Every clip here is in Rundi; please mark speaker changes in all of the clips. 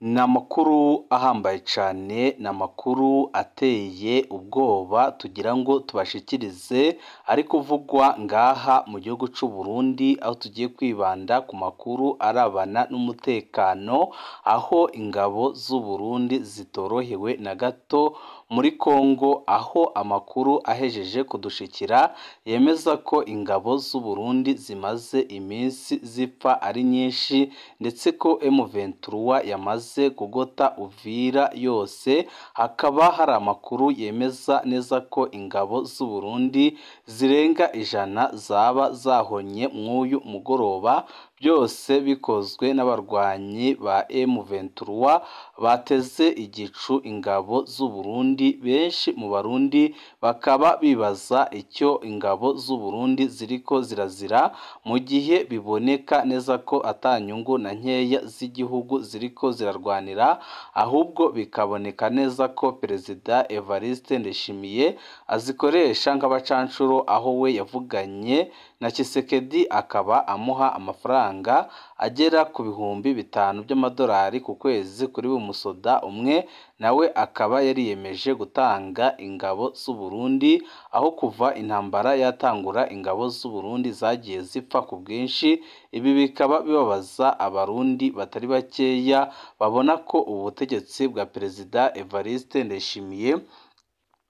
Speaker 1: Ni amakuru ahambaye cane, ni amakuru ateye ubwoba tugira ngo tubashikirize ari kuvugwa ngaha mu gihugu c'u Burundi, aho tugiye kwibanda ku makuru arabana n'umutekano, aho ingabo z'u Burundi zitorohewe na gato muri Kongo, aho amakuru ahejeje kudushikira yemeza ko ingabo z'u Burundi zimaze iminsi zipfa ari nyinshi, ndetse ko M23 yamaze kugota Uvira yose. Hakaba hari amakuru yemeza neza ko ingabo z'u Burundi zirenga 100 zaba zahonye mw'uyu mugoroba, byose bikozwe n'abarwanyi ba M23 bateze igicu ingabo z'u Burundi. Benshi mu Barundi bakaba bibaza icyo ingabo z'u Burundi ziriko zirazira, mu gihe biboneka neza ko ata nyungu na nkeya z'igihugu ziriko zirarwanira, ahubwo bikaboneka neza ko Perezida Evariste Ndayishimiye azikoresha nk'abacancuro, aho we yavuganye na Tshisekedi akaba amuha amafaranga agera ku 5000 by'amadolari ku kwezi kuri buri musoda umwe, nawe akaba yariyemeje gutanga ingabo z'u Burundi, aho kuva intambara yatangura ingabo z'u Burundi zagiye zipfa ku bwinshi. Ibi bikaba bibabaza Abarundi batari bakeya babona ko ubutegetsi bwa Perezida Evariste Ndayishimiye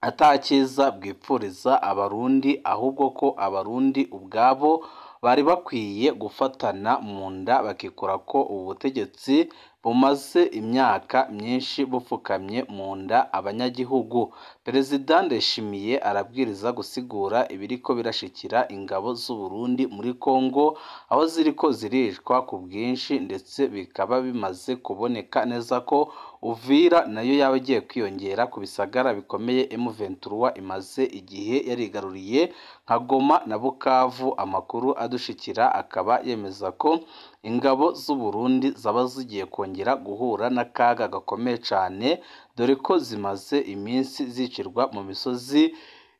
Speaker 1: ata cyiza bwipfuriza Abarundi, ahubwo ko Abarundi ubwabo bari bakwiye gufatana mu nda bakikura ko ubu butegetsi bumaze imyaka myinshi bupfukamye mu nda abanyagihugu. Perezida Ndayishimiye arabwiriza gusigura ibiriko birashikira ingabo z'u Burundi muri Kongo, aho ziriko ziricwa ku bwinshi, ndetse bikaba bimaze kuboneka neza ko Uvira nayo yaba igiye kwiyongera ku bisagara bikomeye M23 imaze igihe yarigaruriye nka Goma na Bukavu. Amakuru adushikira akaba yemeza ko ingabo z'u Burundi zaba zigiye kongera guhura n'akaga gakomeye cane, dore ko zimaze iminsi zicirwa mu misozi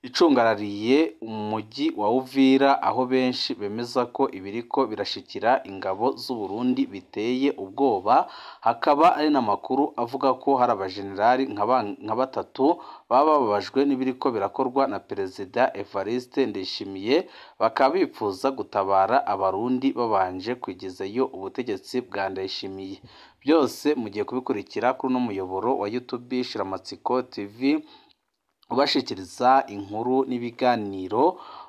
Speaker 1: icungarariye umujyi wa Uvira, aho benshi bemeza ko ibiriko birashikira ingabo z'u Burundi biteye ubwoba. Hakaba ari n'amakuru avuga ko hari abajenerali nka batatu baba bababajwe n'ibiriko birakorwa na Perezida Evariste Ndayishimiye, bakaba bipfuza gutabara Abarundi babanje kwigezayo ubutegetsi bwa Ndayishimiye. Byose mugiye kubikurikira kuri uno muyoboro wa YouTube Shiramatsiko TV, ubashikiriza inkuru n'ibiganiro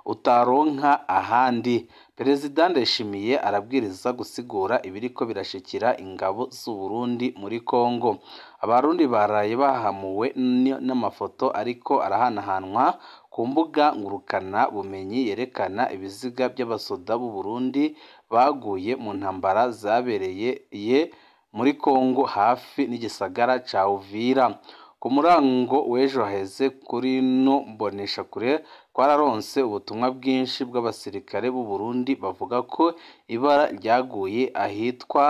Speaker 1: utaronka ahandi. Perezida Ndayishimiye arabwiriza gusigura ibiriko birashikira ingabo z'u Burundi muri Kongo. Abarundi baraye bahamuwe n'amafoto ariko arahanahanwa ku mbuga ngurukana bumenyi yerekana ibiziga by'abasoda b'u Burundi baguye mu ntambara zabereye muri Kongo hafi n'igisagara ca Uvira. Ku murango w'ejo haheze kuri no mboneshakure twararonse ubutumwa bwinshi bw'abasirikare b'u Burundi bavuga ko ibara ryaguye ahitwa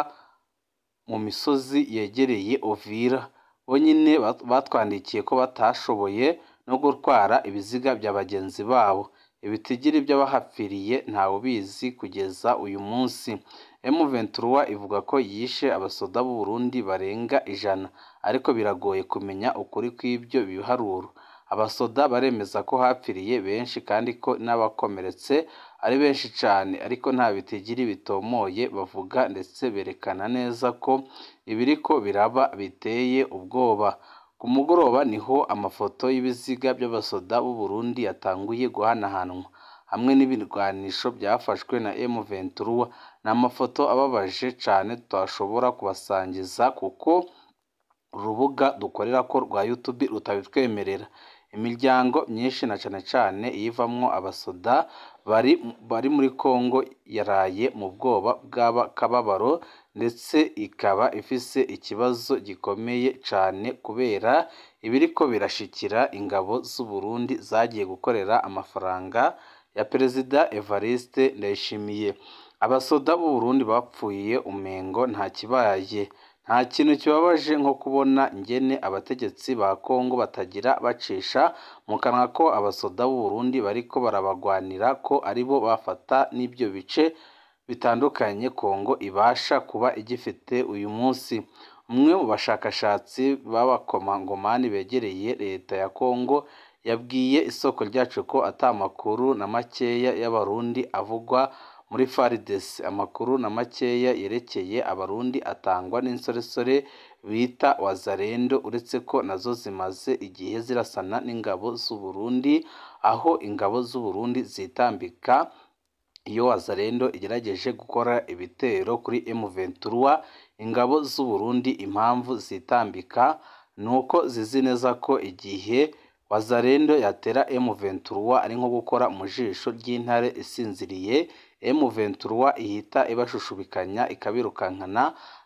Speaker 1: mu misozi yegereye Uvira. Bonyine batwandikiye ko batashoboye no gutwara ibiziga bya bagenzi babo. Ibitigiri by'abahapfiriye ntawubizi kugeza uyu munsi. M23 ivuga ko yishe abasoda b'u Burundi barenga 100, ariko biragoye kumenya ukuri kw'ibyo biharuro. Abasoda baremeza ko hapfiriye benshi kandi ko n'abakomeretse ari benshi cane, ariko nta bitigiri bitomoye bavuga, ndetse berekana neza ko ibiriko biraba biteye ubwoba. Ku mugoroba niho amafoto y'ibiziga by'abasoda b'u Burundi yatanguye guhanahanwa hamwe n'ibirwanisho byafashwe na M23. Ni amafoto ababaje cane tutashobora kubasangiza kuko urubuga dukorerako rwa YouTube rutabitwemerera. Imiryango myinshi na cane cane iyivamwo abasoda bari muri Kongo yaraye mu bwoba bw'akababaro, ndetse ikaba ifise ikibazo gikomeye cane kubera ibiriko birashikira ingabo z'u Burundi zagiye gukorera amafaranga ya Perezida Evariste Ndayishimiye. Abasoda b'u Burundi bapfuye umengo nta kibaye. Nta kintu kibabaje nko kubona ingene abategetsi ba Kongo batagira bacisha mu kanwa ko abasoda b'u Burundi bariko barabagwanira, ko aribo bafata n'ibyo bice bitandukanye Kongo ibasha kuba igifite uyu munsi. Umwe mu bashakashatsi b'abakomangomani begereye leta ya Kongo yabwiye isoko ryacu ko ata makuru na makeya y'Abarundi avugwa muri FARDC. Amakuru na makeya yerekeye Abarundi atangwa n'insoresore bita Wazalendo, uretse ko nazo zimaze igihe zirasana n'ingabo z'u Burundi, aho ingabo z'u Burundi zitambika iyo Wazalendo igerageje gukora ibitero kuri M23. Ingabo z'u Burundi impamvu zitambika nuko zizi neza ko igihe Wazalendo yatera M23 ari nko gukora mu jisho ry'intare isinziriye, M23 ihita ibashushubikanya ikabirukankana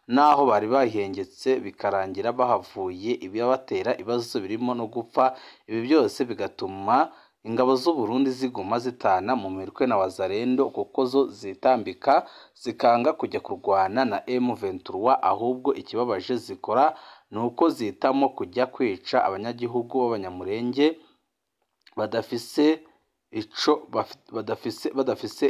Speaker 1: naho bari bahengetse, bikarangira bahavuye, ibibatera ibibazo birimo no gupfa. Ibi byose bigatuma ingabo z'u Burundi ziguma zitana mu mirwe na Wazalendo, kuko zo zitambika zikanga kujya kurwana na M23, ahubwo ikibabaje zikora nuko zihitamo kujya kwica abanyagihugu b'Abanyamulenge badafise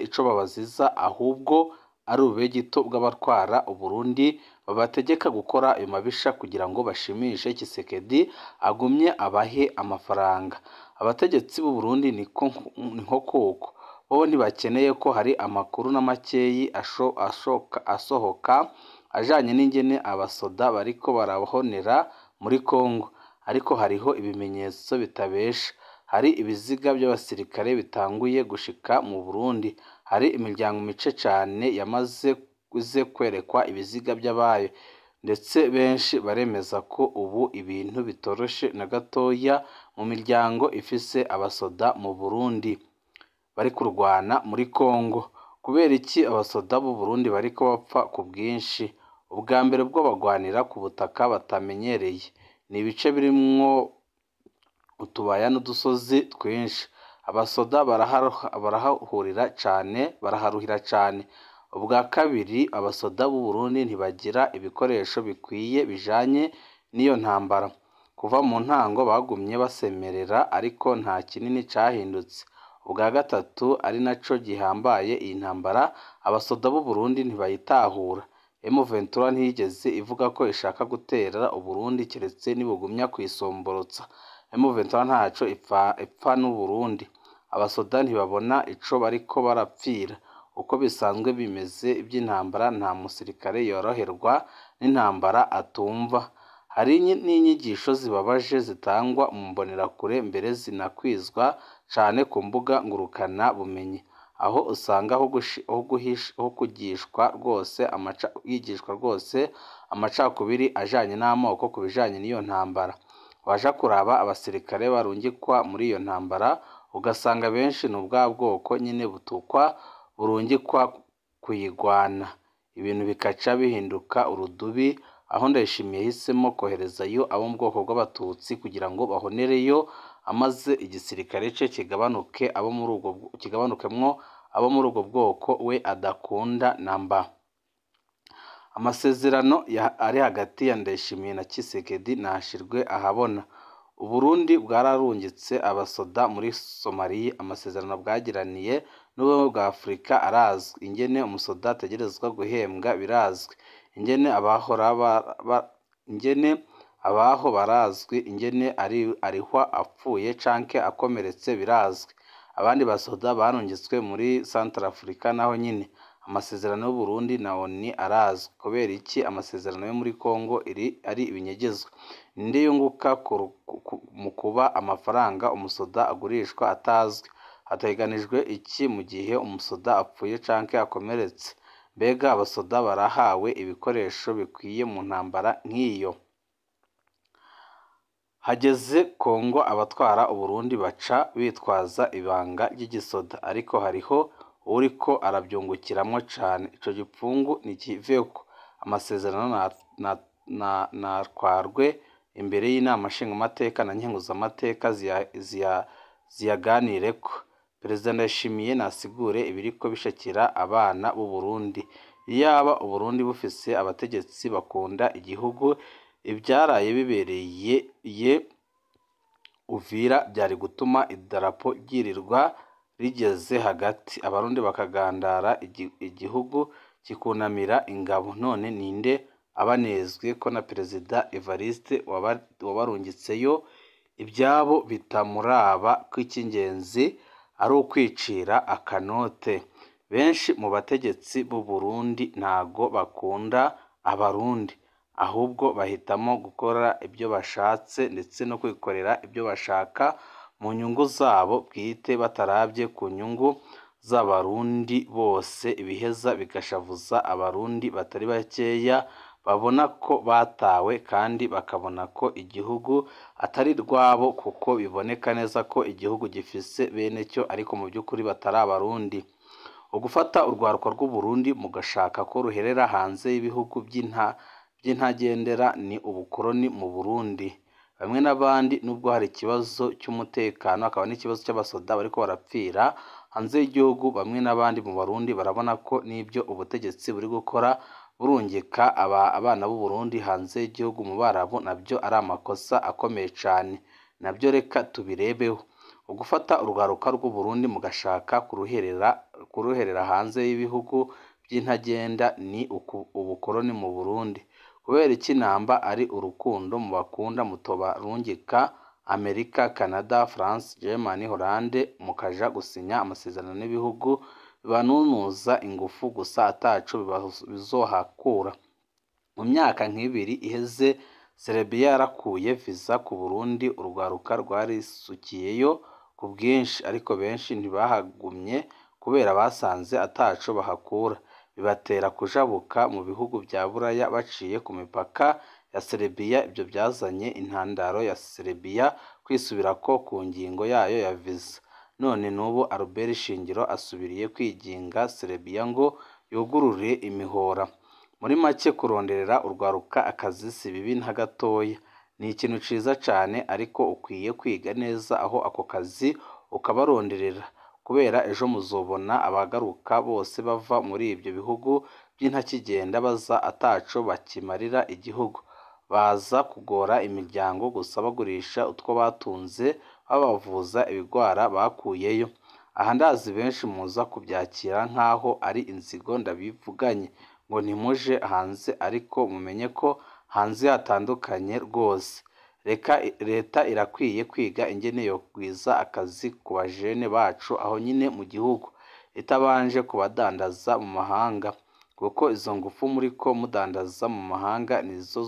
Speaker 1: ico babaziza, ahubwo ari ububegito bw'abatwara Uburundi babategeka gukora ayo mabisha kugira ngo bashimishe Tshisekedi agumye abahe amafaranga. Abategetsi b'u Burundi niko kuko bo ntibakeneye ko hari amakuru na makeyi asohoka ajanye n'ingene abasoda bariko barahonera muri Kongo, ariko hariho ibimenyetso bitabesha. Hari ibiziga by'abasirikare bitanguye gushika mu Burundi, hari imiryango mice cane yamaze kwerekwa ibiziga by'abayo, ndetse benshi baremeza ko ubu ibintu bitoroshe na gatoya mu miryango ifise abasoda mu Burundi bari kurwana muri Kongo. Kubera iki abasoda b'u Burundi bariko bapfa ku bwinshi? Ubwa mbere bwo bagwanira ku butaka batamenyereye, ni ibice birimwo utubaya n'udusozi twinshi. Abasoda baraharuhira cane. Ubwa kabiri, abasoda b'u Burundi ntibagira ibikoresho bikwiye bijanye n'iyo ntambara. Kuva mu ntango bagumye basemerera, ariko nta kinini cahindutse. Ubwa gatatu, ari naco gihambaye, iyi ntambara abasoda b'u Burundi ntibayitahura. M23 ntiyigeze ivuga ko ishaka gutera Uburundi keretse nibugumya kwisomborotsa. M23 ntaco ipfa n'u Burundi. Abasoda ntibabona ico bariko barapfira. Uko bisanzwe bimeze iby'intambara, nta musirikare yoroherwa n'intambara atumva. Hari n'inyigisho zibabaje zitangwa mu mbonerakure, mbere zinakwizwa cane ku mbuga ngurukana bumenyi, aho usanga aho yigishwa rwose amacakubiri ajanye n'amoko ku bijanye n'iyo ntambara. Waja kuraba abasirikare barungikwa muri iyo ntambara, ugasanga benshi ni ubwa bwoko nyene butukwa burungikwa kuyigwana, ibintu bikaca bihinduka urudubi, aho Ndayishimiye yahisemo koherezayo abo mu bwoko bw'Abatutsi kugira ngo bahonereyo, amaze igisirikare ce kigabanuke abo muri ubwo kigabanukemwo abo muri ubwo bwoko we adakunda namba. Amasezerano ari hagati ya Ndayishimiye na Tshisekedi ntashirwe ahabona. Uburundi bwararungitse abasoda muri Somalia, amasezerano bwagiraniye n'Ubumwe bwa Afurika arazwi, ingene umusoda ategerezwa guhembwa birazwi, ingene abaho barazwi, ingene arihwa apfuye canke akomeretse birazwi. Abandi basoda barungitswe muri Centrafrica naho nyene amasezerano y'Uburundi na ONU arazwi. Kubera iki amasezerano yo muri Congo ari ibinyegezwa? Ninde yunguka mu kuba amafaranga umusoda agurishwa atazwi? Hategekanijwe iki mu gihe umusoda apfuye canke akomeretse? Mbega abasoda barahawe ibikoresho bikwiye mu ntambara nk'iyo? Hageze Congo abatwara Uburundi baca bitwaza ibanga ry'igisoda, ariko hariho uwuriko aravyungukiramwo cane. Ico gipfungu nikiveko, amasezerano natwarwe imbere y'inama nshingamateka na nkenguzamateka ziyaganireko. Perezida Ndayishimiye nasigure ibiriko bishikira abana b'Uburundi. Iyaba Uburundi bufise abategetsi bakunda igihugu, ivyaraye bibereye Uvira vyari gutuma idarapo ryirirwa rigeze hagati, abarundi bakagandara, igihugu kikunamira ingabo. None ninde abanezwe ko na Perezida Evariste wabarungitseyo ibyabo bitamuraba, ko icy'ingenzi ari ukwicira akanote. Benshi mu bategetsi b'u Burundi ntago bakunda abarundi, ahubwo bahitamo gukora ibyo bashatse ndetse no kwikorera ibyo bashaka mu nyungu zabo bwite, batarabye ku nyungu z'abarundi bose, ibiheza bigashavuza abarundi batari bakeya babona ko batawe kandi bakabona ko igihugu atari rwabo, kuko biboneka neza ko igihugu gifise bene cyo ariko mu by'ukuri batari abarundi. Ugufata urwaruka rw'u Burundi mugashaka ko ruherera hanze y'ibihugu by'intagendera ni ubukoroni mu Burundi. Bamwe n'abandi nubwo hari ikibazo cy'umutekano hakaba n'ikibazo cy'abasoda bariko barapfira hanze y'igihugu, bamwe n'abandi mu Barundi barabona ko n'ibyo ubutegetsi buri gukora burungika abana b'u Burundi hanze y'igihugu mu Barabu nabyo ari amakosa akomeye cane, nabyo reka tubirebeho. Ugufata urwaruka rw'u Burundi mugashaka kuruherera hanze y'ibihugu by'intagenda ni ubukoroni mu Burundi. Kubera iki namba ari urukundo mubakunda mutobarungika Amerika, Canada, France, Germany, Hollande, mukaja gusinya amasezerano n'ibihugu bibanunuza ingufu gusa ataco bizohakura. Mu myaka nk'ibiri iheze Serbia yarakuye visa ku Burundi, urwaruka rwarisukiyeyo ku bwinshi, ariko benshi ntibahagumye kubera basanze ataco bahakura, bibatera kujabuka mu bihugu vya Buraya baciye ku mipaka ya Serbia. Ivyo vyazanye intandaro ya Serbia kwisubirako ku ngingo yayo ya visa. None n'ubu Albert Shingiro asubiriye kwiginga Serbia ngo yugurure imihora. Muri make kuronderera urwaruka akazi si bibi na gatoya, ni ikintu ciza cane, ariko ukwiye kwiga neza aho ako kazi ukabaronderera, kubera ejo muzobona abagaruka bose bava muri ivyo bihugu by'intakigenda baza ataco bakimarira igihugu, baza kugora imiryango gusa bagurisha utwo batunze babavuza ibigwara bakuyeyo. Aha ndazi benshi muza kubyakira nk'aho ari inzigo ndabivuganye ngo ntimuje hanze, ariko mumenye ko hanze hatandukanye rwose. Reka leta irakwiye kwiga ingene yogwiza akazi ku bajene bacu aho nyine mu gihugu, itabanje kubadandaza mu mahanga, kuko izo ngufu muriko mudandaza mu mahanga nizo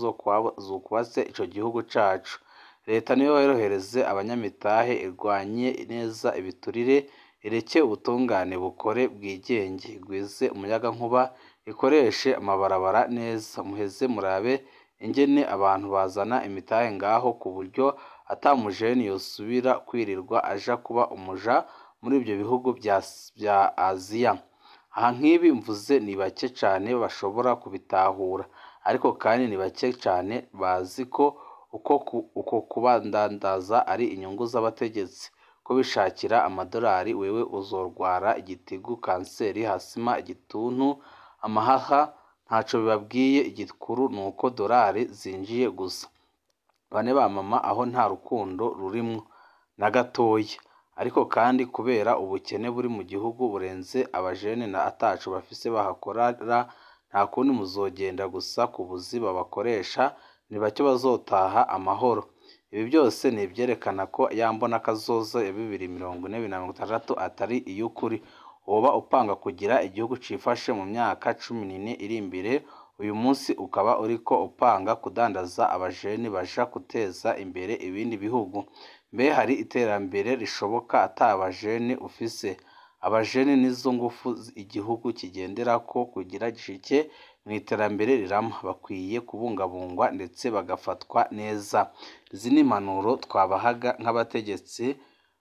Speaker 1: zokwase ico gihugu cacu. Leta niyo yorohereze abanyamitahe, irwanye neza ibiturire, ireke ubutungane bukore bwigenge, igwize umuyagankuba, ikoreshe amabarabara neza, muheze murabe ingene abantu bazana imitahe ngaho ku buryo ata mujeni yosubira kwirirwa aja kuba umuja muri ivyo bihugu vya Aziya. Aha nk'ibi mvuze ni bake cane bashobora kubitahura, ariko kandi ni bake cane bazi ko uko kubadandaza ari inyungu z'abategetsi, ko bishakira amadolari, wewe uzorwara igitigu, kanseri, asima, igituntu, amahaha, ntaco bibabwiye, igikuru nuko dolari zinjiye gusa. Bane ba mama aho nta rukundo rurimwo na gatoya, ariko kandi kubera ubukene buri mu gihugu burenze abajene na ataco bafise bahakorera, nta kundi muzogenda gusa ku buzi babakoresha, ni bake bazotaha amahoro. Ibi byose ni ivyerekana ko ya mbona kazoza ya 2040 2060 atari iy'ukuri. Woba upanga kugira igihugu cifashe mu myaka 14 iri imbere, uyu munsi ukaba uriko upanga kudandaza abajene baja guteza imbere ibindi bihugu. Mbe hari iterambere rishoboka ata bajene ufise? Abajene nizo ngufu igihugu kigenderako kugira gishike mw'iterambere rirama, bakwiye kubungabungwa ndetse bagafatwa neza. Izi ni impanuro twabahaga nk'abategetsi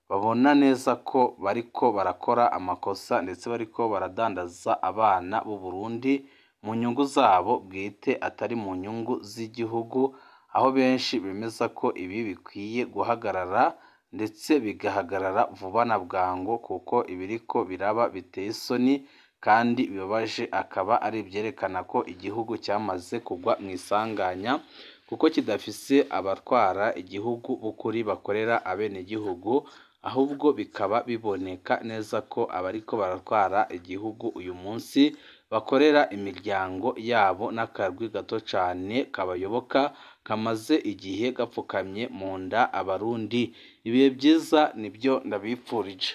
Speaker 1: babona neza ko bariko barakora amakosa ndetse bariko baradandaza abana b'u Burundi mu nyungu zabo bwite atari mu nyungu z'igihugu, aho benshi bemeza ko ibi bikwiye guhagarara ndetse bigahagarara vuba na bwangu, kuko ibiriko biraba biteye isoni kandi bibabaje, akaba ari ivyerekana ko igihugu cyamaze kugwa mw'isanganya, kuko kidafise abatwara igihugu b'ukuri bakorera abenegihugu, ahubwo bikaba biboneka neza ko abariko baratwara igihugu uyu munsi bakorera imiryango yabo n'akarwi gato cane kabayoboka kamaze igihe gapfukamye mu nda Abarundi. Ibihe vyiza nivyo ndabipfurije.